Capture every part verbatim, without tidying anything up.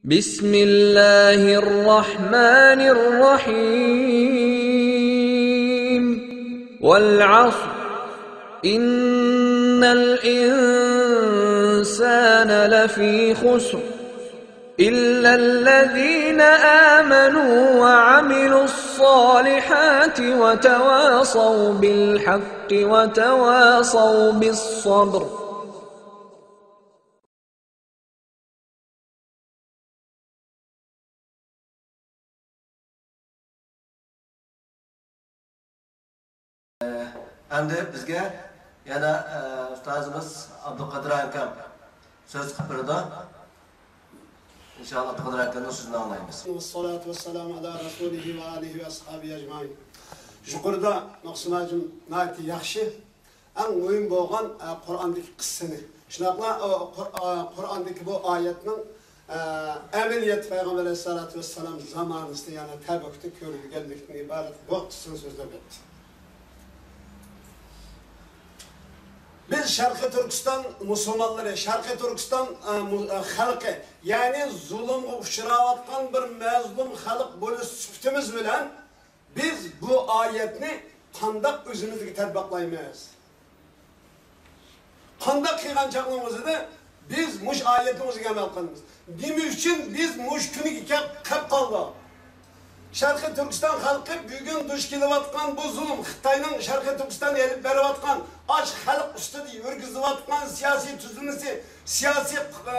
بسم الله الرحمن الرحيم. والعصر. إن الإنسان لفي خسر. إلا الذين آمنوا وعملوا الصالحات وتواصوا بالحق وتواصوا بالصبر. ئەمدى بىزگە يەنە، ئە، ئۇستازىمىز ئابدۇقادىر ئاكام سۆز قىلىپ بېرىدۇ. ئىنشائاللا، ئابدۇقادىر ئاكامنىڭ سۆزىنى ئاڭلايمىز. والصلاة والسلام على رسوله وآله وأصحابه أجمعين. يۇقىرىدا مەخسۇم ھاجىم ناھايىتى ياخشى ئەڭ مۇھىم بولغان، ئە، قۇرئاندىكى قىسسىنى، شۇنداقلا، ئۇ، قۇر-، ئە، قۇرئاندىكى بۇ ئايەتنىڭ، ئە، ئەمەلىيەتتە پەيغەمبەر ئەلەيھىسسالاتۇ ۋەسسالام زامانىسىدا، يەنى تەبۈكتە كۆرۈلگەنلىكتىن ئىبارەت بۇ قىسسىنى سۆزلەپ ئۆتتى. بىز شەرقىي تۈركىستان مۇسۇلمانلىرى، شەرقىي تۈركىستان، ئە، مۇ-، ئە، خەلقى، يەنى زۇلۇمغا ئۇچراۋاتقان بىر مەزلۇم خەلق بولۇش سۈپىتىمىز بىلەن، بىز بۇ ئايەتنى قانداق ئۆزىمىزگە تەتبىقلايمىز؟ قانداق قىلغان چاغنىڭ ئۆزىدە بىز مۇشۇ ئايەتنىڭ ئۆزىگە ئەمەل قىلىمىز؟ نېمە ئۈچۈن بىز مۇشۇ كۈنگە كەپ، كەپ قالدۇق؟ شەرقىي تۈركىستان خەلقى بۈگۈن دۇچ كېلىۋاتقان بۇ زۇلۇم، خىتاينىڭ شەرقىي تۈركىستاندا ئېلىپ بېرىۋاتقان ئاچ خەلق ئۈستىدە يۈرگۈزۈۋاتقان سىياسىي تۈزۈلمىسى، سىياسىي، ئە،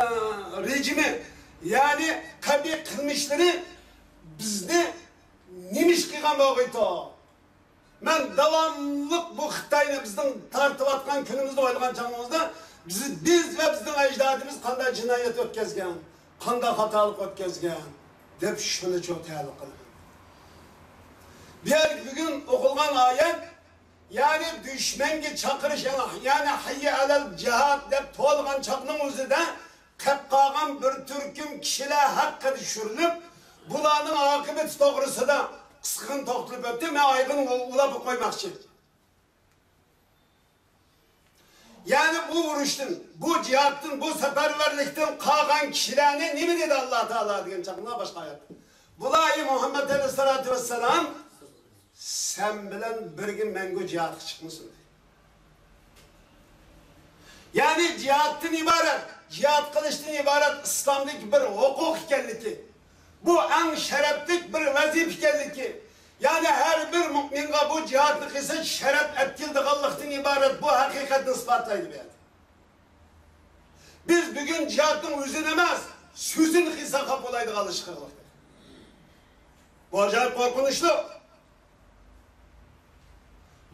رېجىمى، يەنى قەبىھ قىلمىشلىرى بىزنى نېمە ئىش قىلغان بولغىيتۇ؟ مەن داۋاملىق بۇ خىتاينى بىزنىڭ تارتىۋاتقان كۈنىمىزنى ئويلىغان چاغىمىزدا، بىز، بىز ۋە بىزنىڭ ئەجدادىمىز قانداق جىنايەت ئۆتكەزگەن، قانداق خاتالىق ئۆتكەزگەن دەپ شۇنى چوڭ تەئەللۇق قىلىمەن. بۇ يەردە بۈگۈن ئوقۇلغان ئايەت، يەنى دۈشمەنگە چاقىرىش، يەنى، يەنى ھەييە ئەلەل جىھاد دەپ توۋلىغان چاغنىڭ ئۆزىدە، قېپ قالغان بىر تۈركۈم كىشىلەر ھەققىدە چۈشۈرۈلۈپ، بۇلارنىڭ ئاقىۋىتى توغرىسىدا قىسقىغىنە توختىلىپ ئۆتتۈم. مەن ئايىغىنى ئۇ-، ئۇلاپ قويماقچى. يەنى بۇ ئۇرۇشتىن، بۇ جىھادتىن، بۇ سەپەرۋەرلىكتىن قالغان كىشىلەرنى نېمە دېدى ئاللا تائالا دېگەن چاغدا باشقا ئايەت. بۇلار، ئەي مۇھەممەد ئەلەيھىسسالاتۇ ۋەسسالام، سەن بىلەن بىرگە مەڭگۈ جىھادقا چىقمىسۇن دېدى. يەنى جىھادتىن ئىبارەت، جىھاد قىلىشتىن ئىبارەت ئىسلامدىكى بىر ھوقۇق ئىكەنلىكى، بۇ ئەڭ شەرەپلىك بىر ۋەزىپە ئىكەنلىكى، يەنى ھەر بىر مۇئمىنغا بۇ جىھادنى قىلسا شەرەپ ئەتكىلىدىغانلىقتىن ئىبارەت بۇ ھەقىقەتنى ئىسپاتلايدۇ بۇ يەردە. بىز بۈگۈن جىھادنىڭ ئۆزىنى ئەمەس، سۆزىنى قىلساق خاپا بولايدىغانلىقى چىقىغلىقتا. بۇ ئاجايىپ قورقۇنچلۇق.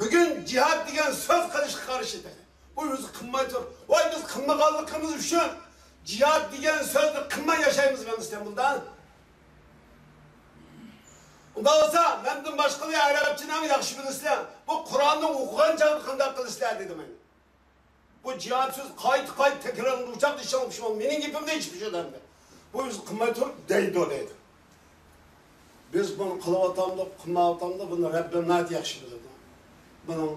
بۈگۈن جىھاد دېگەن سۆز قىلىشقا قارشى تېخى. بۇ ئۆزى قىلماي تۇر. ۋاي، بىز قىلمىغانلىقىمىز ئۈچۈن جىھاد دېگەن سۆزنى قىلماي ياشايمىزمۇ ئىستەنبۇلدا؟ ئۇنداق بولسا، مەندىن باشقىلار ئەرەبچىنى ياخشى بىلىسىلەر. بۇ قۇرئاننى ئوقۇغان چاغدا قانداق قىلىسىلەر دېدى مەن. بۇ جىھاد سۆز قايتا-قايتا تەكرارلىنىدۇ، ئۇ چاغدا ئىشەنمىسىمۇ، مېنىڭ گېپىمدە ئىش پىشىدۇ ئەمدى. بۇ ئۆزى قىلماي تۇرۇپ دەيدۇ، دەيدۇ. بىز بۇنى قىلىۋاتامدۇق، قىلمايۋاتامدۇق، بۇنى رەببىم ناھايىتى ياخشى بىلىدۇ. بۇنىڭ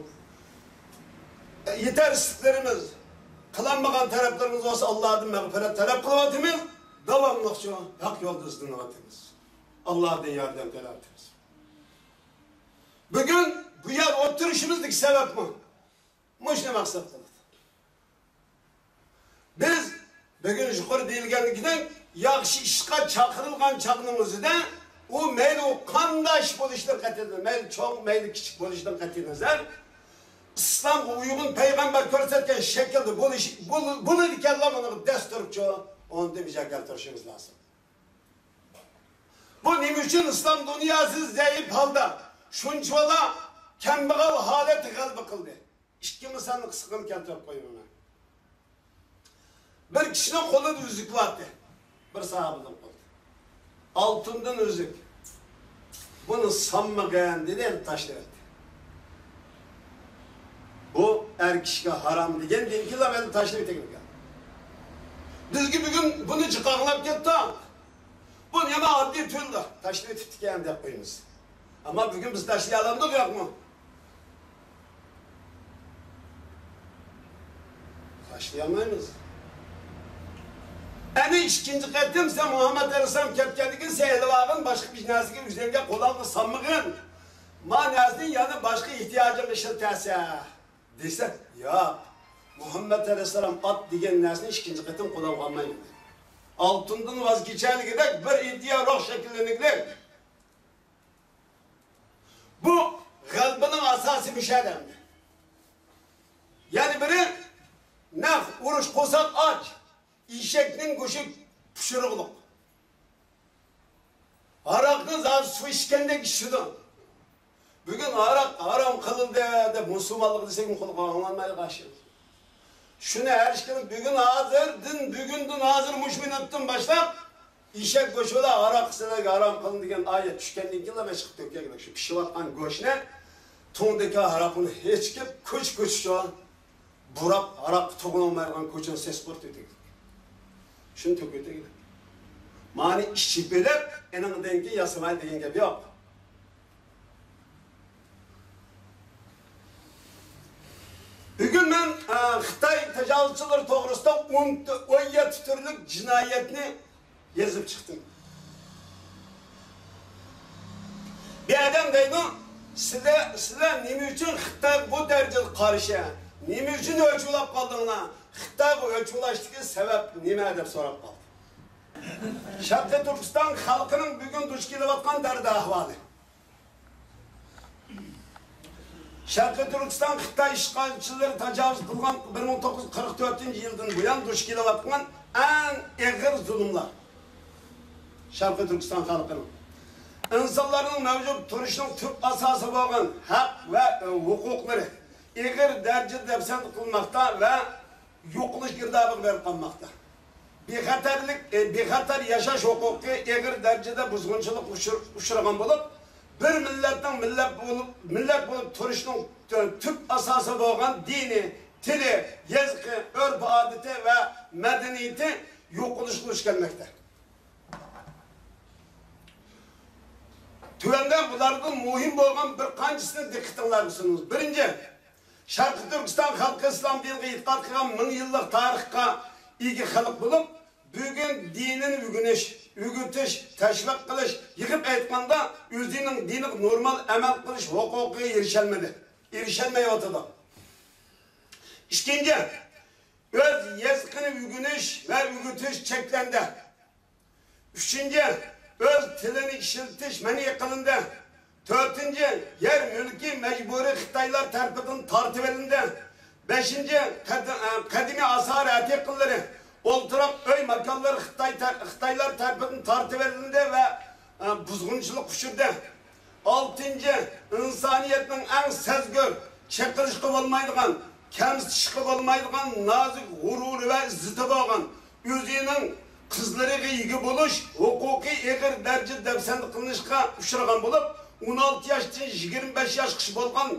يېتەرسىزلىكلىرىمىز، قىلالمىغان تەرەپلىرىمىز بولسا، ئاللادىن مەغپىرەت تەلەپ قىلىۋاتىمىز، داۋاملىقچە ھەق يولدا ئىزدىنىۋاتىمىز. ئاللادىن ياردەم تەلەپ قىلىۋاتىمىز. بۈگۈن بۇ يەر ئولتۇرۇشىمىزدىكى سەۋەبمۇ مۇشۇنى مەقسەت قىلدۇق. بىز بۈگۈن يۇقىرى دېيىلگەندىكىدەك ياخشى ئىشقا چاقىرىلغان چاغنىڭ ئۆزىدە، ئۇ مەيلى ئۇ قانداق ئىش بولۇشىدىن قەتئىينەزەر، مەيلى چوڭ، مەيلى كىچىك بولۇشىدىن قەتئىينەزەر، ئىسلامغا ئۇيغۇن پەيغەمبەر كۆرسەتكەن شەكىلدە بولۇش، بول-، بولىدىكەنلا، ئۇنىڭغا دەس تۇرۇپچۇ، ئۇنى بىجا كەلتۈرۈشىمىز لازىم. بۇ نېمە ئۈچۈن ئىسلام دۇنياسى زەئىپ ھالدا شۇنچىۋالا كەمبەغەل ھالەتتە غەلىبە قىلدى؟ ئىككى مىسالنى قىسقىغىنە كەلتۈرۈپ قويىمەن. بىر كىشىنىڭ قولىدا ئۈزۈك بارتى. بىر ساھابىنىڭ قولىدا. ئالتۇندىن ئۈزۈك. بۇنى سانمىغىن دېدى، ئەمدى تاشلىۋەتتى. بۇ ئەر كىشىگە ھارام دېگەندىن كېيىنلا ئەمدى تاشلىۋېتىدىكەن. بىزگە بۈگۈن بۇنى جىقاغلاپ كەتتى. بۇ نېمە ئاددىي تۈردە تاشلىۋېتىپتىكەن دەپ قويىمىز. ئەمما بۈگۈن بىز تاشلىيالامدۇق يوقمۇ؟ تاشلىيالمايمىز. ئەنە ئىككىنچى قېتىم سەن مۇھەممەد ئەلەيھىسسالام كەتكەندىن كېيىن سەن ئېلىۋالغىن، باشقا بىر نەرسىگە ئۆزۈڭگە قولۇڭغا سالمىغىن. ما نەرسىنى يەنە باشقا ئېھتىياجىڭغا ئىشلىتەسەن، دېسە، ياق. مۇھەممەد ئەلەيھىسسالام ئات دېگەن نەرسىنى ئىككىنچى قېتىم قولۇڭغا ئالمايمەن. ئالتۇندىن ۋاز كېچەلىكىدەك بىر ئىدىيە روھ شەكىللىنىگلىك. بۇ غەلىبىنىڭ ئاساسى مۇشۇ ئادەمدە. يەنە بىرى، نەق ئۇرۇش قورساق ئاچ، ئېشەكنىڭ گۆشى پىشۇرۇقلۇق. ھاراقنى زادى سۇ ئىچكەندەك ئىچىدۇ. بۈگۈن ھاراق ھارام قىلىندى دەپ مۇسۇلمانلىق دېسەكمۇ قۇلىقىغا ئاڭلانمايدۇ قارشى. شۇنى ھەر ئىككىلى بۈگۈن ھازىردىن، بۈگۈندىن ھازىر مۇشۇ مىنۇتتىن باشلاپ ئېشەك گۆشى بىلەن ھاراق سىلەرگە ھارام قىلىندى دېگەن ئايەت چۈشكەندىن كېيىنلا مەشىق تۆكەرلىك شۇ پىشىۋاتقان گۆشنى، تۇڭدىكى ھاراقنى ھېچىكىپ، كۆچە-كۆچە شۇ بۇراپ، ھاراققا تۇغۇلمايدىغان كۆچىنى سېسىقتۇرۇپ ئۆتەرلىك. شۇنى تۆكۈپ ئۆتەرلىك. مانى ئىچىپ بىلىپ، ئېنىڭدىن كېيىن ياسىماي دېگەن گەپ يوق. بۈگۈن مەن، ئە، خىتاي تاجاۋۇزچىلىرى توغرىسىدا ئون، ئون يەتتە تۈرلۈك جىنايەتنى يېزىپ چىقتىم. بىر ئادەم دەيدۇ، سىلەر، سىلەر نېمە ئۈچۈن خىتايغا بۇ دەرىجىدە قارشى؟ نېمە ئۈچۈن ئۆچ ئۇلاپ قالدىڭلار؟ خىتايغا ئۆچ ئۇلاشتىكى سەۋەب نېمە؟ دەپ سوراپ قالدى. شەرقىي تۈركىستان خەلقىنىڭ بۈگۈن دۇچ كېلىۋاتقان دەرد ئەھۋالى. شەرقىي تۈركىستان خىتاي ئىشغالچىلىرى تاجاۋۇز قىلغان بىر مىڭ توققۇز يۈز قىرىق تۆتىنچى يىلدىن بۇيان دۇچ كېلىۋاتقان ئەڭ ئېغىر زۇلۇملار. شەرقىي تۈركىستان خەلقىنىڭ ئىنسانلارنىڭ مەۋجۇت تۇرۇشىنىڭ تۈپ ئاساسى بولغان ھەق ۋە ھوقۇقلىرى ئېغىر دەرىجىدە دەپسەندە قىلىنماقتا ۋە يوقىلىش گىردابىغا بېرىپ قالماقتا. بىخەتەرلىك، ئى، بىخەتەر ياشاش ھوقۇقى ئېغىر دەرىجىدە بۇزغۇنچىلىققا ئۇچۇر-، ئۇچرىغان بولۇپ، بىر مىللەتنىڭ مىللەت بولۇپ، مىللەت بولۇپ تۇرۇشىنىڭ تۈ-، تۈپ ئاساسى بولغان دىنى، تىلى، يېزىقى، ئۆرپ-ئادىتى ۋە مەدەنىيىتى يوقىلىشقا دۇچ كەلمەكتە. تۆۋەندە بۇلاردىن مۇھىم بولغان بىر قانچىسىنى دىققىتىڭلارغا سۇنىمىز. بىرىنچى، شەرقىي تۈركىستان خەلقى ئىسلام دىنىغا ئېتىقاد قىلغان مىڭ يىللىق تارىخقا ئىگە خەلق بولۇپ، بۈگۈن دىنىنى ئۆگىنىش، ئۆگىتىش، تەشۋىق قىلىش، يىغىپ ئېيتقاندا، ئۆزىنىڭ دىنىغا نورمال ئەمەل قىلىش ھوقۇقىغا ئېرىشەلمىدى، ئېرىشەلمەيۋاتىدۇ. ئىككىنچى، ئۆز يېزىقىنى ئۆگىنىش ۋە ئۆگىتىش چەكلەندى. ئۈچىنچى، ئۆز تىلىنى ئىشلىتىش مەنئى قىلىندى. تۆتىنچى، يەر مۈلكى مەجبۇرىي خىتايلار تەرىپىدىن تارتىۋېلىندى. بەشىنچى، قەد-، ئە، قەدىمىي ئاسار ئەتىقىلىرى، ئولتۇراق ئۆي ماكانلىرى خىتاي تەر-، خىتايلار تەرىپىدىن تارتىۋېلىندى ۋە، ئە، بۇزغۇنچىلىققا ئۇچرىدى. ئالتىنچى، ئىنسانىيەتنىڭ ئەڭ سەزگۈر، چېقىلىشقا بولمايدىغان، كەمسىتىشقا بولمايدىغان نازۇك غۇرۇرى ۋە ئىززىتى بولغان، ئۆزىنىڭ قىزلىرىغا ئىگە بولۇش ھوقۇقى ئېغىر دەرىجىدە دەپسەندە قىلىنىشقا ئۇچرىغان بولۇپ، ئون ئالتە ياشتىن يىگىرمە بەش ياشقىچە بولغان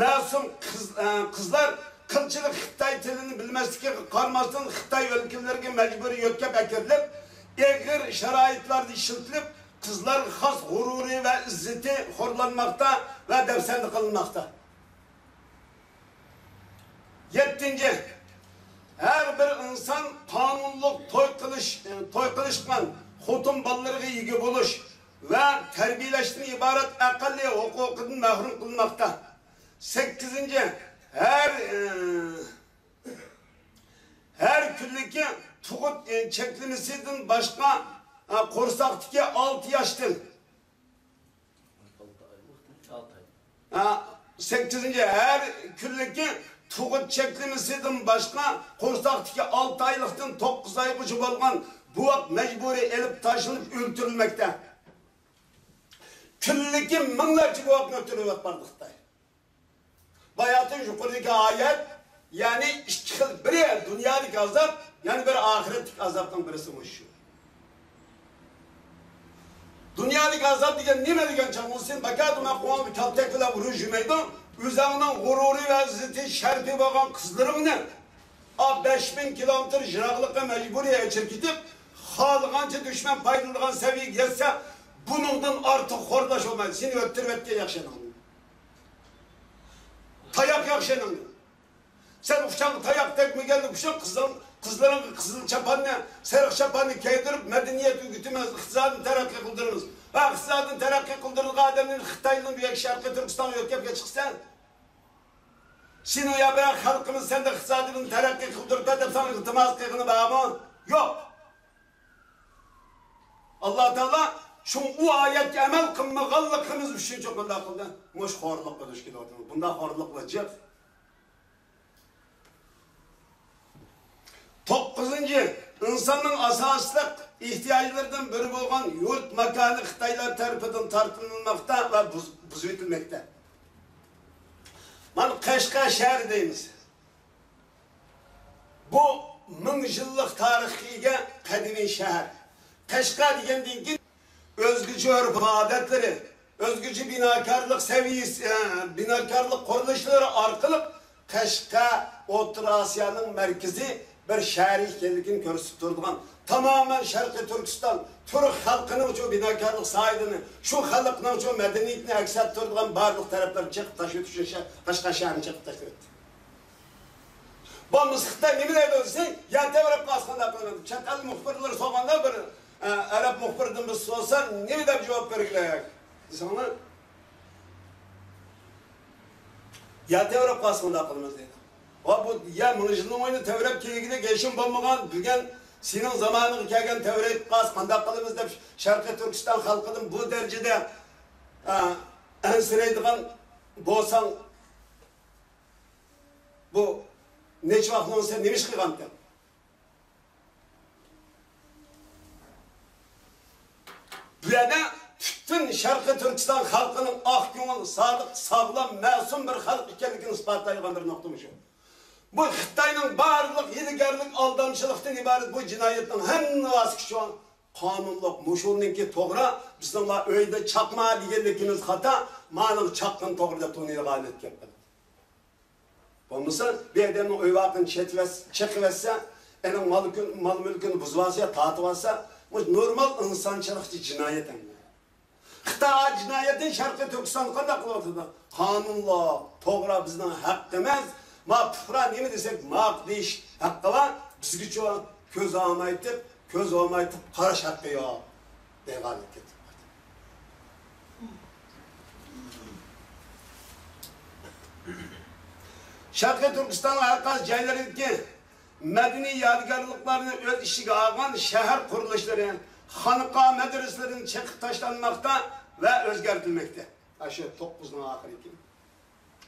مەسۇم قىز، ئە، قىزلار قىلچىلىك خىتاي تىلىنى بىلمەسلىكىگە قارىماستىن، خىتاي ئۆلكىلىرىگە مەجبۇرىي يۆتكەپ ئەكىرىلىپ، ئېغىر شارائىتلاردا ئىشلىتىلىپ، قىزلارغا خاس غۇرۇرى ۋە ئىززىتى خورلانماقتا ۋە دەپسەندە قىلىنماقتا. يەتتىنچى، ھەر بىر ئىنسان قانۇنلۇق توي قىلىش، توي قىلىشقان خوتۇن بالىلىرىغا ئىگە بولۇش ۋە تەربىيەلەشتىن ئىبارەت ئەقەللىي ھوقۇقىدىن مەھرۇم قىلىنماقتا. سەككىزىنچى، ھەر، ھەر كۈنلۈكى تۇغۇت چەكلىمىسىدىن باشقا، قورساقتىكى ئالتە ياشتىن، ھە، سەككىزىنچى، ھەر كۈنلۈكى تۇغۇت چەكلىمىسىدىن باشقا، قورساقتىكى ئالتە ئايلىقتىن توققۇز ئايغىچە بولغان بوۋاق مەجبۇرىي ئېلىپ تاشلىنىپ ئۆلتۈرۈلمەكتە. كۈنلۈكى مىڭلارچە بوۋاقنى ئۆلتۈرۈۋاتىدۇ خىتاي. باياتىن يۇقىرىدىكى ئايەت، يەنى ئىككى خىل، بىرى دۇنيادىكى ئازاب، يەنە بىرى ئاخىرەتتىكى ئازابنىڭ بىرسى مۇشۇ. دۇنيادىكى ئازاب دېگەن نېمە دېگەن چاغ بولسۇن، باكادۇما قوڭۇڭ كالتەك بىلەن ئۇرۇش يۈمەيدۇ. ئۆزۈڭنىڭ غۇرۇرى ۋە ئىززىتى، شەرىپى بولغان قىزلىرىڭنى ئا، بەش مىڭ كىلومېتىر يىراقلىققا مەجبۇرىي ئەچىرىپ كېتىپ، خالىغانچە دۈشمەن پايدىلىنىدىغان سەۋىيەگە يەتسە، بۇنىڭدىن ئارتۇق خورلاش بولمايدۇ. سېنى ئۆلتۈرۈۋەتكەن ياخشى ئاناڭدىن. تاياق ياخشى ئاناڭدىن. سەن ئۇچاڭغا تاياق تەگمىگەنلىك ئۈچۈن قىزىڭ، قىزلىرىڭغا قىزىل چاپاننى، سېرىق چاپاننى كىيدۈرۈپ، مەدەنىيەت ئۆگىتىمىز، ئىقتىسادنى تەرەققىي قىلدۇرىمىز. ۋە ئىقتىسادنى تەرەققىي قىلدۇرىدىغان ئادەمنى خىتاينىڭ بۇ يەككە شەرقىي تۈركىستانغا يۆتكەپ چىقىسەن. سېنىڭ يا بىر خەلقىمىز سەندە ئىقتىسادىنى تەرەققىي قىلدۇرۇپ دەپ ساڭا ئىلتىماس قىلغىنى بارمۇ؟ يوق. ئاللا تائالا شۇ ئۇ ئايەتكە ئەمەل قىلمىغانلىقىمىز ئۈچۈن شۇ قانداق قىلدى؟ مۇشۇ خورلۇققا دۇچ كېلىۋاتىمىز. بۇنداق خورلۇقلار جىق. توققۇزىنچى، ئىنساننىڭ ئاساسلىق ئېھتىياجلىرىدىن بىرى بولغان يۇرت ماكانى خىتايلار تەرىپىدىن تارتىنىلماقتا ۋە بۇز-، بۇزۇۋېتىلمەكتە. مانا قەشقەر شەھىرى دەيمىز. بۇ مىڭ يىللىق تارىخقا ئىگە قەدىمىي شەھەر. قەشقەر دېگەندىن كېيىن ئۆزگىچە ئۆرپ-ئادەتلىرى، ئۆزگىچە بىناكارلىق سەۋىيەسى، ئە، بىناكارلىق قۇرۇلۇشلىرى ئارقىلىق قەشقەر ئوتتۇرا ئاسىيانىڭ مەركىزى بىر شەھەر ئىكەنلىكىنى كۆرسىتىپ تۇرىدىغان، تامامەن شەرقىي تۈركىستان تۈرك خەلقىنىڭچۇ بىناكارلىق ساھىلىنى، شۇ خەلقنىڭچۇ مەدەنىيىتىنى ئەكس ئەتتۈرىدىغان بارلىق تەرەپلەرنى چېقىپ تاشلىۋېتىش ئۈچۈن شە-، قەشقەر شەھىرىنى چېقىپ تاشلىۋەتتى. بولمىسا خىتاي نېمە دەيدۇ دېسەك، يەر تەۋرەپ قالسا قانداق قىلىمىز؟ چەت ئەل مۇخبىرلىرى سورىغاندا بىر، ئە، ئەرەب مۇخبىرىدىن بىر سورىسا نېمە دەپ جاۋاب بەرگۈلەك دېسەڭلار، يەر تەۋرەپ قالسا قانداق قىلىمىز دەيدۇ. ۋە بۇ يەر مىڭ يىلنىڭ ئويۇنى تەۋرەپ كېلگىلى ھېچنېمە بولمىغان، بۈگۈن سېنىڭ زامانىڭغا كەلگەن تەۋرەپ قالسا قانداق قىلىمىز دەپ شەرقىي تۈركىستان خەلقىدىن بۇ دەرىجىدە، ئە، ئەنسىرەيدىغان بولساڭ، بۇ نەچچە ۋاقىتنىڭ ئۆزىدە نېمە ئىش قىلغانتىڭ؟ بۇ يەردە پۈتۈن شەرقىي تۈركىستان خەلقىنىڭ ئاق كۆڭۈل، سادىق، ساغلام، مەسۇم بىر خەلق ئىكەنلىكىنى ئىسپاتلايدىغان بىر نۇقتا مۇشۇ. بۇ خىتاينىڭ بارلىق ھىيلىگەرلىك، ئالدامچىلىقتىن ئىبارەت بۇ جىنايەتنىڭ ھەممىسى شۇ قانۇنلۇق، مۇشۇنىڭكى توغرا، بىزنىڭلا ئۆيدە چاقما دېگەنلىكىمىز خاتا، مانىڭ چاققىنى توغرا دەپ تونۇيدىغان ھالەتكە كەپ قالدى. بولمىسا، بىر ئادەمنىڭ ئۆي-ۋاقىنى چېتىۋەتس-، چېقىۋەتسە، ئۇنىڭ مال-، مال-مۈلكىنى بۇزۇۋالسا يا تارتىۋالسا، بۇ نورمال ئىنسانچىلىقچە جىنايەت ئەمدى. خىتاي جىنايەتنى شەرقىي تۈركىستاندا قانداق قىلىۋاتىدۇ؟ قانۇنلۇق، توغرا، بىزنىڭ ھەققىمىز. ما پۇقرا نېمە دېسەك، ماقۇل دېيىش ھەققى بار. بىزگىچۇ كۆز ئالمايتىپ، كۆز ئالمايتىپ قاراش ھەققى يوق، دەيدىغان كېتىپ. شەرقىي تۈركىستاننىڭ ھەر قايسى جايلىرىدىكى مەدەنىي يادىكارلىقلارنى ئۆز ئىچىگە ئالغان شەھەر قۇرۇلۇشلىرى، خانىقا مەدرىسىلىرىنى چېقىپ تاشلانماقتا ۋە ئۆزگەرتىلمەكتە. ئاشۇ توققۇزنىڭ ئاخىرى.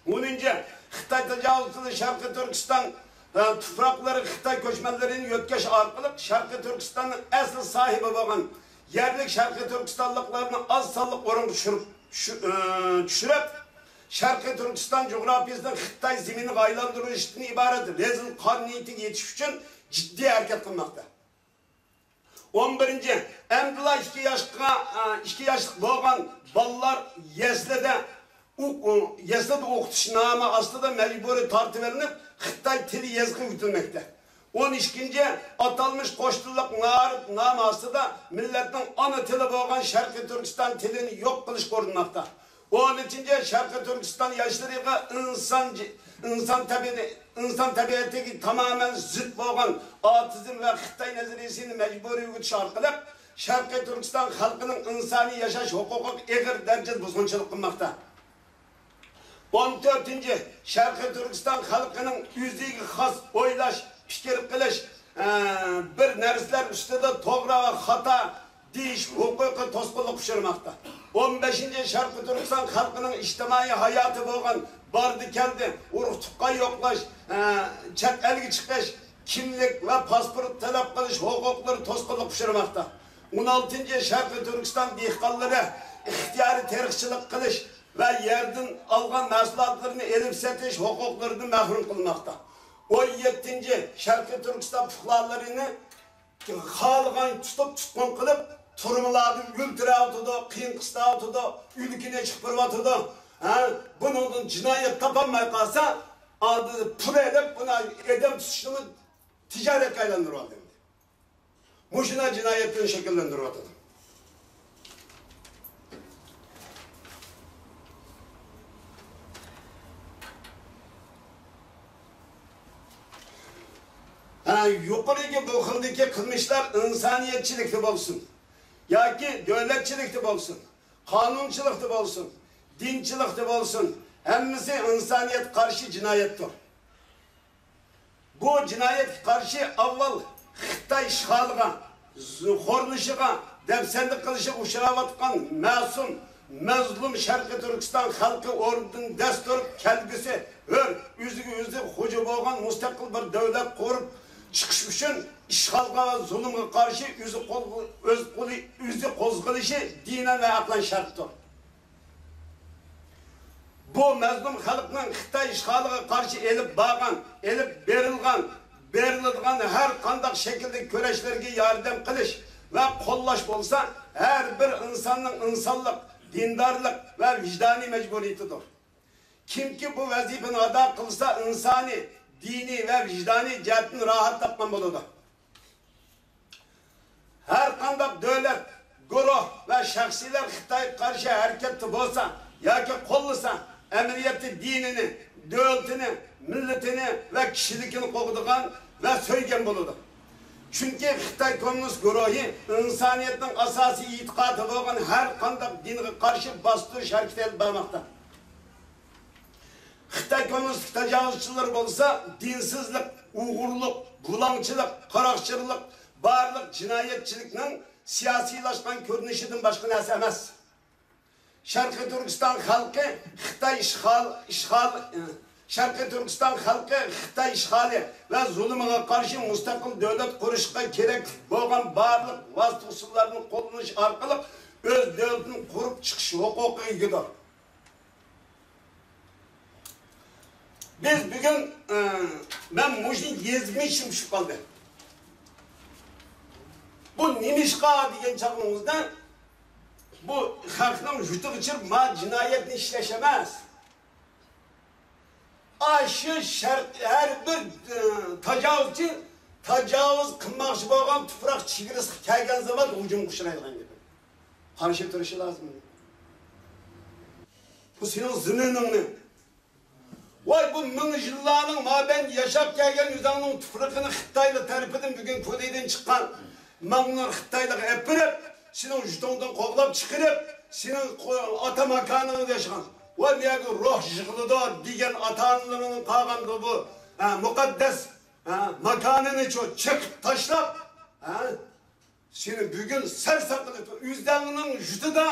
ئونىنچى، خىتاي تاجاۋۇزچىلىرى شەرقىي تۈركىستان، ئە، تۇپراقلىرى خىتاي كۆچمەنلىرىنى يۆتكەش ئارقىلىق شەرقىي تۈركىستاننىڭ ئەسلى ساھىبى بولغان يەرلىك شەرقىي تۈركىستانلىقلارنى ئاز سانلىق ئورۇنغا چۈشۈرۈپ، چۈشۈ-، ئە، چۈشۈرۈپ، شەرقىي تۈركىستان جۇغراپىيىسىنى خىتاي زېمىنىغا ئايلاندۇرۇشتىن ئىبارەت رەزىل قان نىيىتىگە يېتىش ئۈچۈن جىددىي ھەرىكەت قىلماقتا. ئون بىرىنچى، ئەمدىلا ئىككى ياشقا، ئىككى ياشلىق بولغان بالىلار يەسلىدە ئوق-، يەسلىدە ئوقۇتۇش نامى ئاستىدا مەجبۇرىي تارتىۋېلىنىپ، خىتاي تىلى يېزىقى ئۆگىتىلمەكتە. ئون ئىككىنچى، ئاتالمىش قوش تىللىق مائارىپ نامى ئاستىدا مىللەتنىڭ ئانا تىلى بولغان شەرقىي تۈركىستان تىلىنى يوق قىلىشقا ئۇرۇنماقتا. ئون ئۈچىنچى، شەرقىي تۈركىستان ياشلىرىغا ئىنسان، ئىنسان تەبىئىتى، ئىنسان تەبىئىتىگە تامامەن زىت بولغان ئاتېئىزم ۋە خىتاي نەزەرىيىسىنى مەجبۇرىي ئۆگىتىش ئارقىلىق شەرقىي تۈركىستان خەلقىنىڭ ئىنسانىي ياشاش ھوقۇقىغا ئېغىر دەرىجىدە بۇزغۇنچىلىق قىلماقتا. ئون تۆتىنچى، شەرقىي تۈركىستان خەلقىنىڭ ئۆزىگە خاس ئويلاش، پىكىر قىلىش، ئە، بىر نەرسىلەر ئۈستىدە توغرا ۋە خاتا دېيىش ھوقۇقى توسقۇنلۇققا ئۇچرىماقتا. ئون بەشىنچى، شەرقىي تۈركىستان خەلقىنىڭ ئىجتىمائىي ھاياتى بولغان باردى-كەلدى، ئۇرۇق-تۇغقان يوقلاش، ئە، چەت ئەلگە چىقىش، كىملىك ۋە پاسپورت تەلەپ قىلىش ھوقۇقلىرى توسقۇنلۇققا ئۇچرىماقتا. ئون ئالتىنچى، شەرقىي تۈركىستان دېھقانلىرى ئىختىيارىي تېرىقچىلىق قىلىش ۋە يەردىن ئالغان مەھسۇلاتلىرىنى ئېلىپ سېتىش ھوقۇقلىرىدىن مەھرۇم قىلماقتا. ئون يەتتىنچى، شەرقىي تۈركىستان پۇقرالىرىنى خالىغان تۇتۇپ تۇتقۇن قىلىپ، تۈرمىلەردە ئۆلتۈرۈۋاتىدۇ، قىيىن قىستاۋاتىدۇ، ئۆلكىنى چىقىرىۋاتىدۇ. ھە؟ بۇنىڭدىن جىنايەت تاپالماي قالسا، ئاندىن پۇل ئېلىپ، بۇنى ئادەم تۇتۇشنىمۇ تىجارەتكە ئايلاندۇرۇۋالدى. مۇشۇنداق جىنايەتلەرنى شەكىللەندۈرۈۋاتىدۇ. ھە، يۇقىرىقى بۇ خىلدىكى قىلمىشلار ئىنسانىيەتچىلىكتە بولسۇن ياكى دۆلەتچىلىكتە بولسۇن، قانۇنچىلىقتا بولسۇن، دىنچىلىقتا بولسۇن، ھەممىسى ئىنسانىيەتكە قارشى جىنايەتتۇر. بۇ جىنايەتكە قارشى ئاۋۋال خىتاي ئىشغالىغا، ز-، خورلىشىغا، دەپسەندە قىلىشىغا ئۇچراۋاتقان مەسۇم، مەزلۇم شەرقىي تۈركىستان خەلقى ئورنىدىن دەس تۇرۇپ، كەلگۈسى ھۆر، ئۆزىگە ئۆزى خوجا بولغان مۇستەقىل بىر دۆلەت قۇرۇپ چىقىش ئۈچۈن ئىشغالغا ۋە زۇلۇمغا قارشى ئۆزى قول-، ئۆز قولى، ئۆزى قوزغىلىشى دىنەن ۋە ئەقلەن شەرتتۇر. بۇ مەزلۇم خەلقنىڭ خىتاي ئىشغالىغا قارشى ئېلىپ بارغان، ئېلىپ بېرىلغان، بېرىلىدىغان ھەر قانداق شەكىلدىكى كۈرەشلىرىگە ياردەم قىلىش ۋە قوللاش بولسا، ھەر بىر ئىنساننىڭ ئىنسانلىق، دىندارلىق ۋە ۋىجدانىي مەجبۇرىيىتىدۇر. كىمكى بۇ ۋەزىپىنى ئادا قىلسا، ئىنسانىي، دىنىي ۋە ۋىجدانىي جەھەتتىن راھەت تاپقان بولىدۇ. ھەر قانداق دۆلەت، گۇرۇھ ۋە شەخسلەر خىتايغا قارشى ھەرىكەتتە بولسا ياكى قوللىسا، ئەمەلىيەتتە دىنىنى، دۆلىتىنى، مىللىتىنى ۋە كىشىلىكىنى قوغدىغان ۋە سۆيگەن بولىدۇ. چۈنكى خىتاي كوممۇنىست گۇرۇھى ئىنسانىيەتنىڭ ئاساسىي ئېتىقادى بولغان ھەر قانداق دىنغا قارشى باستۇرۇش ھەرىكىتى ئېلىپ بارماقتا. خىتاي كوممۇنىستىك تاجاۋۇزچىلىرى بولسا دىنسىزلىق، ئۇيغۇرلۇق، بۇلاڭچىلىق، قاراقچىلىق، بارلىق جىنايەتچىلىكنىڭ سىياسىيلاشقان كۆرۈنۈشىدىن باشقا نەرسە ئەمەس. شەرقىي تۈركىستان خەلقى خىتاي ئىشغال، ئىشغال، شەرقىي تۈركىستان خەلقى خىتاي ئىشغالى ۋە زۇلۇمىغا قارشى مۇستەقىل دۆلەت قۇرۇشقا كېرەك بولغان بارلىق ۋاسىتە ئۇسۇللارنى قوللىنىش ئارقىلىق ئۆز دۆلىتىنى قۇرۇپ چىقىش ھوقۇقىغا ئىگىدۇر. بىز بۈگۈن، ئە، مەن مۇشۇنى يېزىپ چۈشۈپ قالدى. بۇ نېمىشقا دېگەن چاغىمىزدا، بۇ خەقنىڭ يۇتىغا چىرىپ، ما جىنايەتنى ئىشلەش ئەمەس. ئاشۇ شەرق، ھەر بىر، ئە، تاجاۋۇزچى تاجاۋۇز قىلماقچى بولغان تۇپراق چېگرىسىغا كەلگەن زامان ھۇجۇمغا ئۇچرايدىغان گېپى. قارشى تۇرۇشى لازىم. بۇ سېنىڭ زېمىنىڭنى، ۋاي، بۇ مىڭ يىللارنىڭ مابەينىدە ياشاپ كەلگەن ئۆزۈڭنىڭ تۇپرىقىنى خىتايلار تەرىپىدىن بۈگۈن كۇلىدىن چىققان مىڭلار خىتايلارغا ئەپىرىپ، سېنىڭ يۇرتۇڭدىن قوغلاپ چىقىرىپ، سېنىڭ قو-، ئاتا ماكانىڭدا ياشىغان، ۋاي، بۇ يەرگە روھ يىغىلىدۇ دېگەن ئاتا-ئانىلىرىنىڭ قالغان بۇ، بۇ، ھە، مۇقەددەس، ھە، ماكانىنى چۆ-، چېقىپ تاشلاپ، ھە، سېنى بۈگۈن سەرسان قىلىپ، ئۆزۈڭنىڭ يۇرتىدا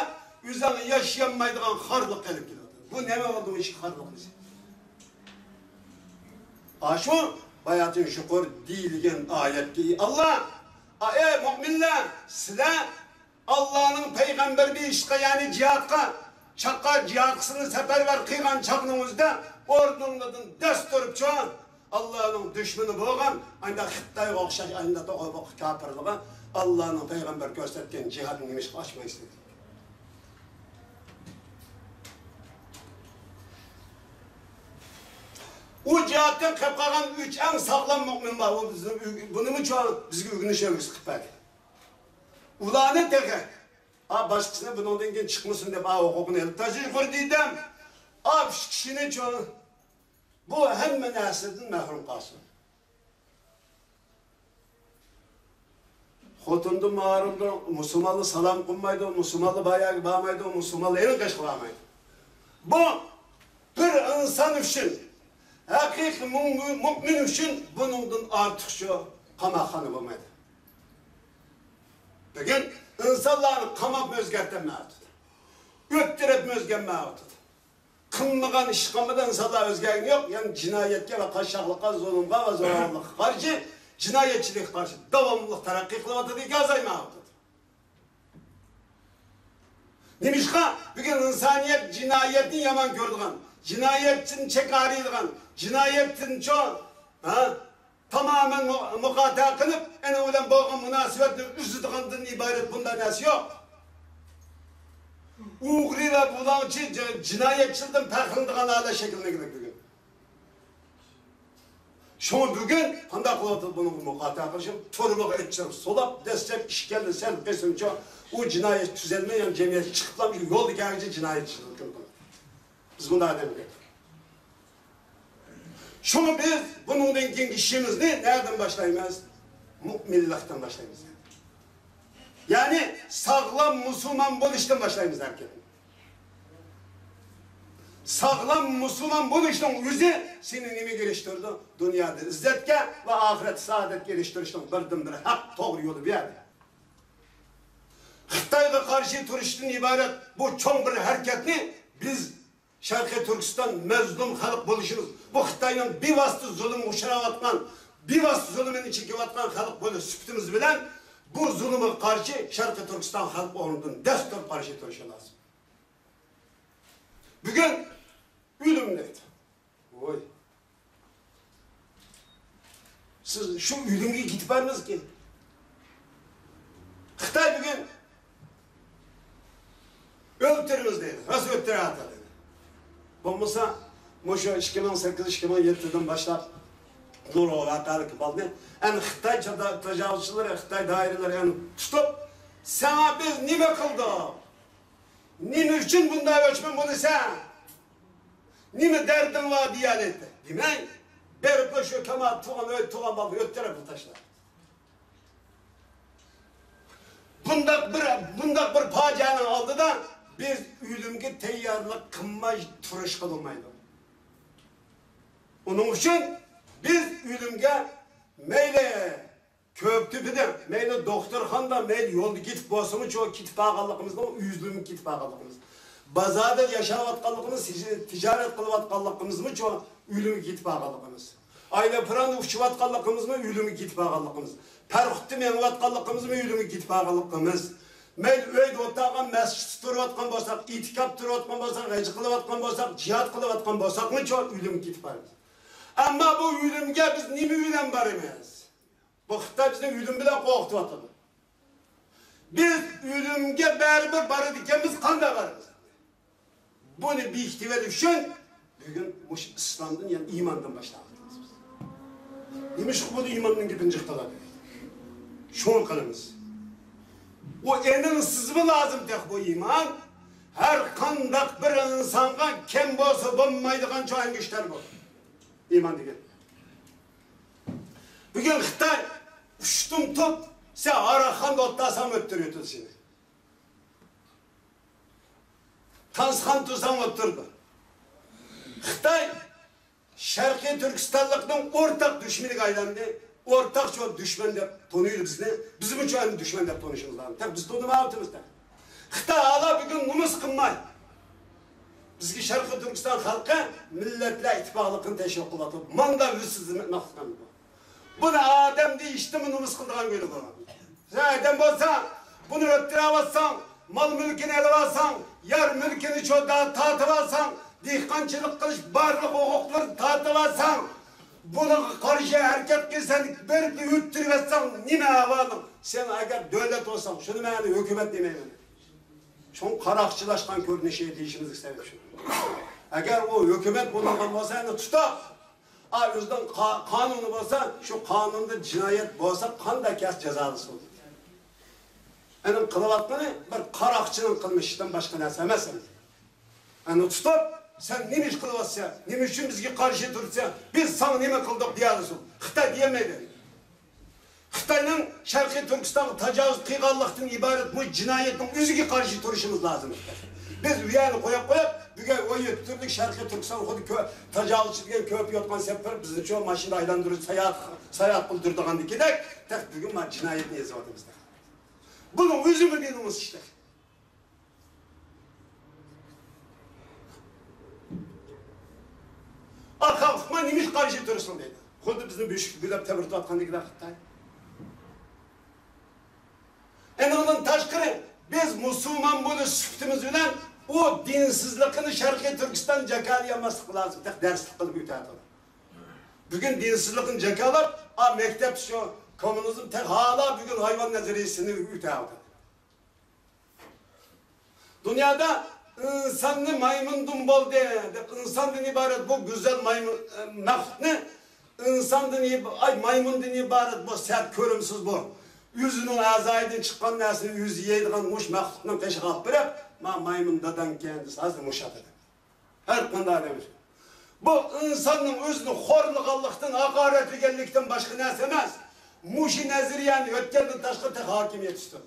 ئۆزۈڭ ياشىيالمايدىغان خارلىققا ئېلىپ كېلىۋاتىدۇ. بۇ نېمە بولدى، ئىش خارلىق دېسە؟ ئاشۇ باياتىن شۇكۇر دېيىلگەن ئايەتتە، ئاللا، ئەي مۆمىنلەر، سىلەر ئاللانىڭ پەيغەمبىرى بىر ئىشقا، يەنى جىھادقا، چاققا جىھادقىسىنى سەپەرۋەر قىلغان چاغنىڭىزدا ئورنۇڭلاردىن دەس تۇرۇپچۇ، ئاللانىڭ دۈشمىنى بولغان، ئانداق خىتايغا ئوخشاش، ئانداق توغرا كاپىرلىقى، ئاللانىڭ پەيغەمبىرى كۆرسەتكەن جىھادنى نېمىشقا ئاچمايسىز؟ ئۇ جىھادتىن قېلىپ قالغان ئۈچ ئەڭ ساغلام مۆمىن بار. ئۇ بىزنىڭ ئۆگ-، بۇنىمۇ چوڭ بىزگە ئۆگىنىش ئۈلگىسى قىلىپ بەردى. ئۇلارنى تېخى، ئا، باشقىسىنى بۇنىڭدىن كېيىن چىقمىسۇن دەپ، ئا، ھوقۇقىنى ئېلىپ تاشلاش يۇقىرى دېدىم. ئا، ئۈچ كىشىنىچۇ، بۇ ھەممە نەرسىدىن مەھرۇم قالسۇن. خوتۇندىن مەھرۇمدۇر، مۇسۇلمانلار سالام قىلمايدۇ، مۇسۇلمانلار باياغا بارمايدۇ، مۇسۇلمانلار ئېرىڭ قېشىغا بارمايدۇ. بۇ بىر ئىنسان ئۈچۈن، ھەقىقىي مۇ-، مۇ-، مۆمىن ئۈچۈن بۇنىڭدىن ئارتۇقچە قاماقخانا بولمايدۇ. بۈگۈن ئىنسانلارنى قاماپمۇ ئۆزگەرتەلمەيۋاتىدۇ. ئۆلتۈرۈپمۇ ئۆزگەرمەيۋاتىدۇ. قىلمىغان ئىش قىلمىدى، ئىنسانلار ئۆزگەرگىنى يوق. يەنە جىنايەتكە ۋە قاششاقلىققا، زۇلۇمغا ۋە زوراۋانلىققا قارشى، جىنايەتچىلىككە قارشى داۋاملىق تەرەققىي قىلىۋاتىدۇ، ئازايمايۋاتىدۇ. نېمىشقا؟ بۈگۈن ئىنسانىيەت جىنايەتنى يامان كۆرىدىغان، جىنايەتتىن چەككە ھارىيدىغان، جىنايەتتىنچۇ، ھە؟ تامامەن مۇ-، مۇقاتىئە قىلىپ، ئۇنىڭ بىلەن بولغان مۇناسىۋەتنى ئۈزىدىغاندىن ئىبارەت بۇنداق نەرسە يوق. ئوغرى ۋە بۇلاڭچى جى-، جىنايەتچىلىكتىن پەخىرلىنىدىغان ھالەت شەكىللەنگەن بۈگۈن. شۇڭا بۈگۈن قانداق قىلىۋاتىدۇ بۇنىڭغا مۇقاتىئە قىلىشىم؟ تۈرمىگە ئېچىپ سولاپ، دەسلەپ ئىككى يىل سەل قىسىمچە ئۇ جىنايەت تۈزەلمەي، يەنە جەمئىيەتكە چىقىپلا يولدا كەلگۈچە جىنايەتچىلىك قىلىدۇ. بىز بۇنداق ئادەم. شۇڭا بىز بۇنىڭدىن كېيىنكى ئىشىمىزنى نەدىن باشلايمىز؟ مۇئمىنلىقتىن باشلايمىز. يەنى ساغلام مۇسۇلمان بولۇشتىن باشلايمىز ھەرىكەتنى. ساغلام مۇسۇلمان بولۇشنىڭ ئۆزى سېنى نېمىگە ئېرىشتۈرىدۇ؟ دۇنيادا ئىززەتكە ۋە ئاخىرەتتە سائادەتكە ئېرىشتۈرۈشنىڭ بىردىنبىر ھەق، توغرا يولى بۇ يەردە. خىتايغا قارشى تۇرۇشتىن ئىبارەت بۇ چوڭ بىر ھەرىكەتنى بىز شەرقىي تۈركىستان مەزلۇم خەلق بولۇشىمىز، بۇ خىتاينىڭ بىۋاسىتە زۇلۇمغا ئۇچراۋاتقان، بىۋاسىتە زۇلۇمىنى چېكىۋاتقان خەلق بولۇش سۈپىتىمىز بىلەن بۇ زۇلۇمغا قارشى شەرقىي تۈركىستان خەلق ئورنىدىن دەس تۇرۇپ قارشى تۇرۇشى لازىم. بۈگۈن ئۆلۈم دەيدۇ. ۋوي. سىز شۇ ئۆلۈمگە كېتىپ بارمىزكى؟ خىتاي بۈگۈن ئۆلتۈرىمىز دەيدۇ، راست ئۆلتۈرۈۋاتىدۇ. بولمىسا مۇشۇ ئىككى مىڭ سەككىز، ئىككى مىڭ يەتتىدىن باشلاپ نۇرغۇن ۋەقەلىك بولدى. ئەنە خىتاي چادا-، تاجاۋۇزچىلىرى، خىتاي دائىرىلىرى ئەنە تۇتۇپ، ساڭا بىز نېمە قىلدۇق؟ نېمە ئۈچۈن بۇنداق ئۆچمەن بولىسەن؟ نېمە دەردىڭ بار دېيەلەيدۇ. دېمەي، بېرىپلا شۇ كاما تۇغان ئۆي، تۇغان بالىنى ئۆلتۈرۈپ تاشلايدۇ. بۇنداق بىر، بۇنداق بىر پاجىئەنىڭ ئالدىدا بىز ئۆلۈمگە تەييارلىق قىلماي تۇرۇشقا بولمايدۇ. ئۇنىڭ ئۈچۈن بىز ئۆلۈمگە مەيلى كۆكتۈپىدە، مەيلى دوختۇرخانىدا، مەيلى يولدا كېتىپ بولسىمۇچۇ، كېتىپ بارغانلىقىمىزنىڭ ئۆزلىرىمىز كېتىپ بارغانلىقىمىز. بازاردا ياشاۋاتقانلىقىمىز، تىج-، تىجارەت قىلىۋاتقانلىقىمىزمۇچۇ، ئۆلۈمگە كېتىپ بارغانلىقىمىز. ئايروپىلاندا ئۇچۇۋاتقانلىقىمىزمۇ، ئۆلۈمگە كېتىپ بارغانلىقىمىز. پاراخوتتا مېڭىۋاتقانلىقىمىزمۇ، ئۆلۈمگە كېتىپ بارغانلىقىمىز. مەيلى ئۆيدە ئولتۇرغان، مەسچىتتە تۇرۇۋاتقان بولساق، ئېتىكاپتا تۇرۇۋاتقان بولساق، ھەج قىلىۋاتقان بولساق، جىھاد قىلىۋاتقان بولساقمۇچۇ، ئۆلۈمگە كېتىپ بارىمىز. ئەمما بۇ ئۆلۈمگە بىز نېمە بىلەن بارىمىز؟ بۇ خىتاي بىزنى ئۆلۈم بىلەن قورقۇتۇۋاتىدۇ. بىز ئۆلۈمگە بەرىبىر بارىدىكەنمىز، قانداق بارىمىز؟ بۇنى بېكىتىۋېلىش ئۈچۈن بۈگۈن مۇشۇ ئىسلامدىن، يەنى ئىماندىن باشلاۋاتىمىز بىز. نېمىشقا بۇنى ئىماندىن گېپىنى جىق قىلىدۇ؟ شۇڭا قىلىمىز. ئۇ ئېنىڭ سىزمۇ لازىم تېخى بۇ ئىمان. ھەر قانداق بىر ئىنسانغا كەم بولسا بولمايدىغان چوڭ ئەڭگۈشتەر بۇ. ئىمان دېگەن. بۈگۈن خىتاي ئۇشتۇمتۇت، سەن ھاراقخانىدا ئولتۇرساڭ ئۆتتۈرۈۋېتىدۇ سېنى. تانسىخانىدا تۇرساڭ ئۆتتۈرىدۇ. خىتاي شەرقىي تۈركىستانلىقنىڭ ئورتاق دۈشمىنىگە ئايلاندى. ئورتاقچە دۈشمەن دەپ تونۇيدۇ بىزنى. بىزمۇچۇ ئەمدى دۈشمەن دەپ تونۇشىمىز لازىم. تەك بىز تونۇمايۋاتىمىز تەك. خىتاي ھالا بۈگۈن نومۇس قىلماي، بىزگە شەرقىي تۈركىستان خەلقى مىللەتلەر ئىتتىپاقلىقىنى تەشۋىق قىلىۋاتىدۇ. ماندا ۋىسسىزلىماقلىق بۇ. بۇنى ئادەم دېيىشتىنمۇ نومۇس قىلىدىغان كۈنى بۇ. سەن ئادەم بولساڭ، بۇنى ئۆلتۈرۈۋالساڭ، مال مۈلكىنى ئېلىۋالساڭ، يەر مۈلكىنى چودا تارتىۋالساڭ، دېھقانچىلىق قىلىش بارلىق ھوقۇقلىرىنى تارتىۋالساڭ، بۇنىڭغا قارشى ھەرىكەت قىلساڭ، بىرنى ئۆلتۈرۈۋەتسەڭ، نېمە ئەھۋالىڭ؟ سەن ئەگەر دۆلەت بولساڭ، شۇنى مەن ھۆكۈمەت دېمەيمەن. شۇڭا قاراقچىلاشقان كۆرۈنۈشى دېيىشىمىزگە سەۋەب شۇ. ئەگەر ئۇ ھۆكۈمەت بولۇنغان بولسا، ئەنە تۇتاق. ئا، ئۆزىنىڭ قا-، قانۇنى بولسا، شۇ قانۇندا جىنايەت بولسا، قانداق كەس جازالىسۇن. ئەنە قىلىۋاتقىنى بىر قاراقچىنىڭ قىلمىشىدىن باشقا نەرسە ئەمەس ئەمدى. ئەنە تۇتۇپ، سەن نېمە ئىش قىلىۋاتىسەن؟ نېمە ئۈچۈن بىزگە قارشى تۇرىسەن؟ بىز ساڭا نېمە قىلدۇق دېيەلىسۇن. خىتاي دېيەلمەيدۇ. خىتاينىڭ شەرقىي تۈركىستانغا تاجاۋۇز قىلغانلىقتىن ئىبارەت بۇ جىنايەتنىڭ ئۆزىگە قارشى تۇرۇشىمىز لازىم. بىز ئۇ يەرنى قويۇپ قويۇپ، بۈگۈن ئون يەتتە تۈرلۈك شەرقىي تۈركىستان خۇددى كۆ-، تاجاۋۇزچى دېگەن كۆپىيىۋاتقان سەپەر بىزنى شۇ ماشىنىدا ئايلاندۇرۇپ ساياھەت، ساياھەت قىلدۇرىدىغاندىكىدەك، تېخى بۈگۈن مانا جىنايەتنى يېزىۋاتىمىز. بۇنىڭ ئۆزىمۇ بىر نومۇس ئىشتەك. ئا، خەلقىمۇ نېمىشقا قارشى تۇرسۇن دەيدۇ. خۇددى بىزنى بۆشۈككە بۆلەپ تەۋرىتىۋاتقاندىكىدەك خىتاي. ئېنىڭدىن تاشقىرى، بىز مۇسۇلمان بولۇش سۈپىتىمىز بىلەن ئۇ دىنسىزلىقىنى شەرقىي تۈركىستان جاكارلىيالماسلىقى لازىم. تېخى دەرسلىك قىلىپ ئۆتەۋاتىدۇ. بۈگۈن دىنسىزلىقنى جاكارلاپ، ئا، مەكتەپتە شۇ كوممۇنىزم تېخى ھالا بۈگۈن ھايۋان نەزەرىيىسىنى ئۆتەۋاتىدۇ. دۇنيادا ئىنساننى مايمۇندىن بولدى دەپ، ئىنساندىن ئىبارەت بۇ گۈزەل مايمۇن، ئە، مەخلۇقنى ئىنساندىن ئىب-، ئاي، مايمۇندىن ئىبارەت بۇ سەت كۆرۈمسىز بۇ. ئۆزىنىڭ ئەزايىدىن چىققان نەرسىنى ئۆزى يەيدىغان مۇشۇ مەخلۇقنىڭ قېشىغا ئاپىرىپ بېرىپ، ما مايمۇن داداڭكەن دېسە، ھازىر مۇشۇ ئاتىدۇ. ھەر قانداق ئادەم ئۈچۈن. بۇ ئىنساننىڭ ئۆزىنى خورلىغانلىقتىن، ھاقارەتلىگەنلىكتىن باشقا نەرسە ئەمەس. مۇشۇ نەزەرىيەنى ئۆتكەندىن تاشقىرى تېخى ھاكىمىيەت ئۈستىدە.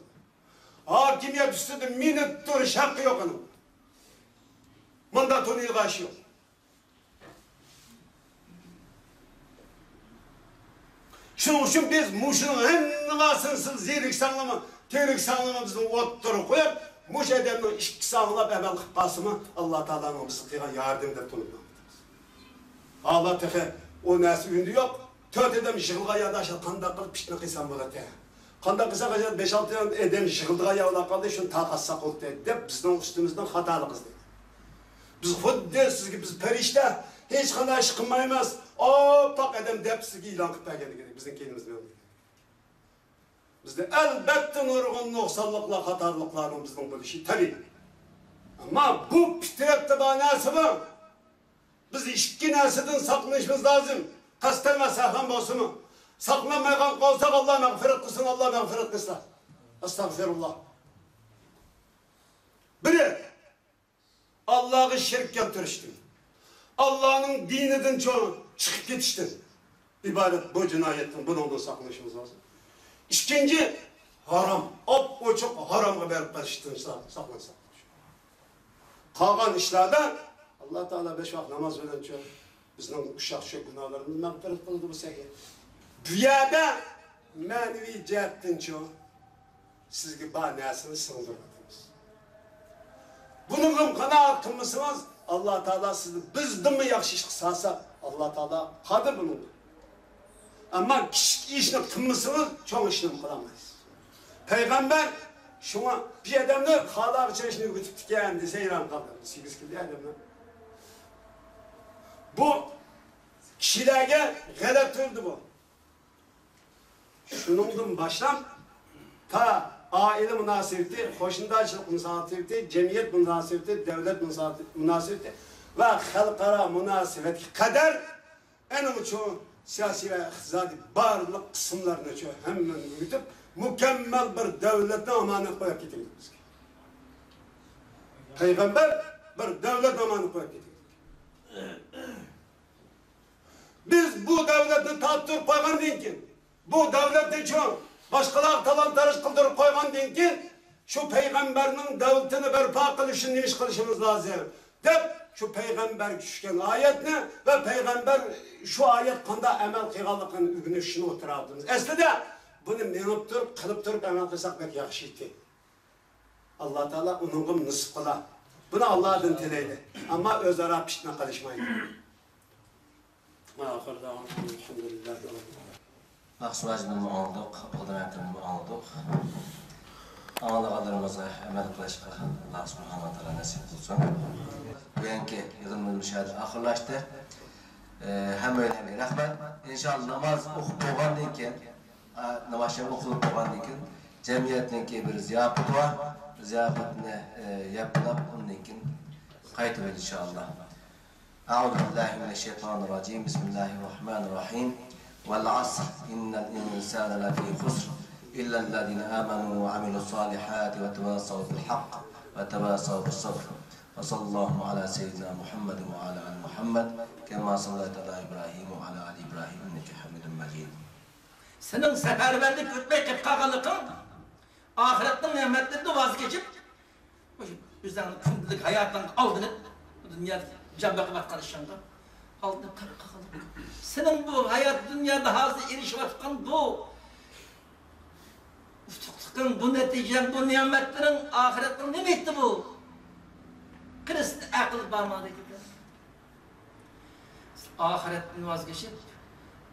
ھاكىمىيەت ئۈستىدە مىنىپ تۇرۇش ھەققى يوق ئۇنىڭ. مۇنداق تونۇيدىغان ئىشى يوق. شۇنىڭ ئۈچۈن بىز مۇشۇنىڭ ھەممىسىنى سىز زېرىكسەڭلارمۇ، تېرىكسەڭلارمۇ بىزنى ئوتتۇرىغا قويۇپ، مۇشۇ ئادەمنىڭ ئىككىسى ئاڭلاپ ئەمەل قىلىپ قالسىمۇ، ئاللا تائالانىڭ بىزگە قىلغان ياردىمى دەپ تونۇپ ماڭىمىز. ھالا تېخى ئۇ نەرسە ئۆيدە يوق. تۆت ئادەم يىغىلغان يەردە ئاشۇ قانداق قىلىپ پىتنە قىلسام بولاتتى؟ قانداق قىلساق ئاشۇ بەش-ئالتە ئادەم يىغىلىدىغان يەر بولا قالدى، شۇنى تارقاتساق بولدى دەپ بىزنىڭ ئۈستىمىزدىن خاتالىق ئىزدەيدۇ. بىز خۇددى سىزگە بىز پەرىشتە، ھېچقانداق ئىش قىلمايمىز، ئاپئاق ئادەم دەپ سىزگە ئېلان قىلىپ بەرگەندىكىن بىزنىڭ كەينىمىزدىن. بىزدە ئەلبەتتە نۇرغۇن نۇقسانلىقلار، خاتالىقلارنىڭ بىزنىڭ بولۇشى تەبىئىي. ئەمما بۇ پىترەتتە بار نەرسە بۇ. بىز ئىككى نەرسىدىن ساقلىنىشىمىز لازىم. قەستەن ۋە سەھۋەن بولسىمۇ. ساقلانمايدىغان قالساق، ئاللا مەغپىرەت قىلسۇن، ئاللا مەغپىرەت قىلسۇن. ئەستەغفىرۇللا. بىرى، ئاللاغا شېرىك كەلتۈرۈشتىن، ئاللانىڭ دىنىدىن چو-، چىقىپ كېتىشتىن ئىبارەت بۇ جىنايەتتىن، بۇنىڭدىن ساقلىنىشىمىز لازىم. ئىككىنچى، ھارام، ئاپئوچۇق ھارامغا بېرىپ قېلىشتىن سا-، ساقلانساق. قالغان ئىشلاردا ئاللا تائالا بەش ۋاق ناماز بىلەن چۆ-، بىزنىڭ ئۇششاق چۈشەك گۇناھلىرىمىزنى مەغپىرەت قىلىدۇ بولسا. بۇ يەردە مەنىۋى جەھەتتىنچۇ سىزگە بار نەرسىنى سىڭدۈرۈۋاتىمىز. بۇنىڭغا قانائەت قىلمىسىڭىز، ئاللا تائالا سىزنى بىزدىنمۇ ياخشى ئىشقا سالسا، ئاللا تائالا قادىر بۇنىڭغا. ئەمما كىچىك ئىشنى قىلمىسىڭىز، چوڭ ئىشنىمۇ قىلالمايسىز. پەيغەمبەر شۇڭا بىر ئادەمنى خالاغا چىرىشنى ئۆگىتىپتىكەن دېسە، ھەيران قالدىم. سېگىز كىلدى ئادەمنى. بۇ كىشىلەرگە غەلەت تۇيۇلدى بۇ. شۇنىڭدىن باشلاپ تا ئائىلە مۇناسىۋىتى، قوشنىدارچىلىق مۇناسىۋىتى، جەمئىيەت مۇناسىۋىتى، دۆلەت مۇناسىۋىتى ۋە خەلقئارا مۇناسىۋەتكە قەدەر ئەنىڭ ئۈچۈن سىياسىي ۋە ئىقتىسادىي بارلىق قىسىملارنى ئۈچۈن ھەممىنى ئۆگىتىپ، مۇكەممەل بىر دۆلەتنى ئامانەت قويۇپ كېتىڭ بىزگە. پەيغەمبەر بىر دۆلەت ئامانەت قويۇپ كېتىڭ. بىز بۇ دۆلەتنى تارتتۇرۇپ قويغاندىن كېيىن، بۇ دۆلەتنى چوڭ باشقىلارغا تالان-تاراج قىلدۇرۇپ قويغاندىن كېيىن، شۇ پەيغەمبەرنىڭ دۆلىتىنى بەرپا قىلىش ئۈچۈن نېمە ئىش قىلىشىمىز لازىم؟ دەپ، شۇ پەيغەمبەرگە چۈشكەن ئايەتنى ۋە پەيغەمبەر شۇ ئايەت قانداق ئەمەل قىلغانلىقىنى ئۆگىنىش ئۈچۈن ئولتۇراۋاتىمىز. ئەسلىدە بۇنى مېڭىپ تۇرۇپ، قىلىپ تۇرۇپ ئەمەل قىلساق بەك ياخشى ئىدى. ئاللا تائالا ئۇنىڭغا نېسىپ قىلا. بۇنى ئاللادىن تىلەيلى. ئەمما ئۆزئارا پىتنە قىلىشمايلى. ئاخىر داۋامىز ئەلھەمدۇلىللاھى رەببىل ئالەمىن. مەخسۇس ھاجىمنىمۇ ئاڭلىدۇق، ئابدۇلغەنى ئاكىمنىمۇ ئاڭلىدۇق. ئاڭلىغانلىرىمىزغا ئەمەل قىلىشقا ئاللا سۇبھانەھۇ ۋە تائالا نەسىپ قىلسۇن. بۈگۈنكى يىغىنىمىز مۇشۇ يەردە ئاخىرلاشتى. ئە، ھەممەيلەنگە رەھمەت. ئىنشاللا ناماز ئوقۇپ بولغاندىن كېيىن، ئە، ناماز شەرىپ ئوقۇلۇپ بولغاندىن كېيىن جەمئىيەتنىڭكى بىر زىياپىتى بار. زىياپەتنى، ئە، يەپ بولاپ ئۇندىن كېيىن قايتىمىز ئىنشاللا. أعوذ بالله من الشيطان الرجيم. بسم الله الرحمن الرحيم. والعصر إن الإنسان لفي خسر إلا الذين آمنوا وعملوا الصالحات وتواصوا بالحق وتواصوا بالصبر. وصلى الله على سيدنا محمد وعلى آل محمد كما صليت على إبراهيم وعلى آل إبراهيم إنك حميد مجيد. سېنىڭ سەپەرۋەرلىك ئۆتمەي قېلىپ قالغانلىقىڭ ئاخىرەتنىڭ نېمەتلىرىدىن ۋاز كېچىپ، مۇشۇ ئۆزۈڭنىڭ كۈندىلىك ھاياتىڭغا ئالدىنىپ، بۇ دۇنيادا جان بېقىۋاتقان ئىشىڭغا ئالدىنىپ قېلىپ قالغانلىقىڭ. سېنىڭ بۇ ھايات دۇنيادا ھازىر ئېرىشىۋاتقان بۇ ئۇتۇقلۇقۇڭ، بۇ نەتىجەڭ، بۇ نېمەتلىرىڭ ئاخىرەتنىڭ نېمە ئىدى بۇ؟ قېنى سېنىڭ ئەقىل بارمۇ دەيدىكەن. ئاخىرەتتىن ۋاز كېچىپ،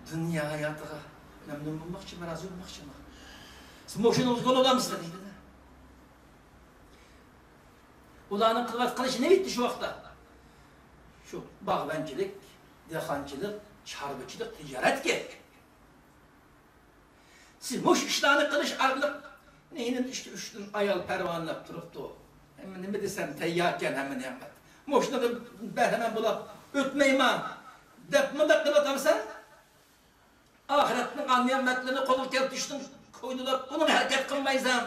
دۇنيا ھاياتىغا مەمنۇن بولماقچىمۇ، رازى بولماقچىمۇ؟ سىز مۇشۇنىڭغا يول ئالامسىز دەيدۇ. ئۇلارنىڭ قىلىۋاتقان ئىشى نېمە ئىدى شۇ ۋاقىتتا؟ شۇ باغۋەنچىلىك، دېھقانچىلىق، چارۋىچىلىق، تىجارەتكەن. سىز مۇشۇ ئىشلارنى قىلىش ئارقىلىق، نېنىم ئىشتە ئۈچتىن ئايال پەرۋانىلەپ تۇرۇپتۇ. ھەممە نېمە دېسەم تەيياركەن، ھەممە نېمەت. مۇشۇنىڭدىن بەھرىمەن بولاپ ئۆتمەيمەن دەپ مۇنداق قىلىۋاتامسەن؟ ئاخىرەتنىڭ ئا نېمەتلىرىنى قولغا كەلتۈرۈشتىن كويلىنىپ، ئۇنىڭغا ھەرىكەت قىلمايسەن.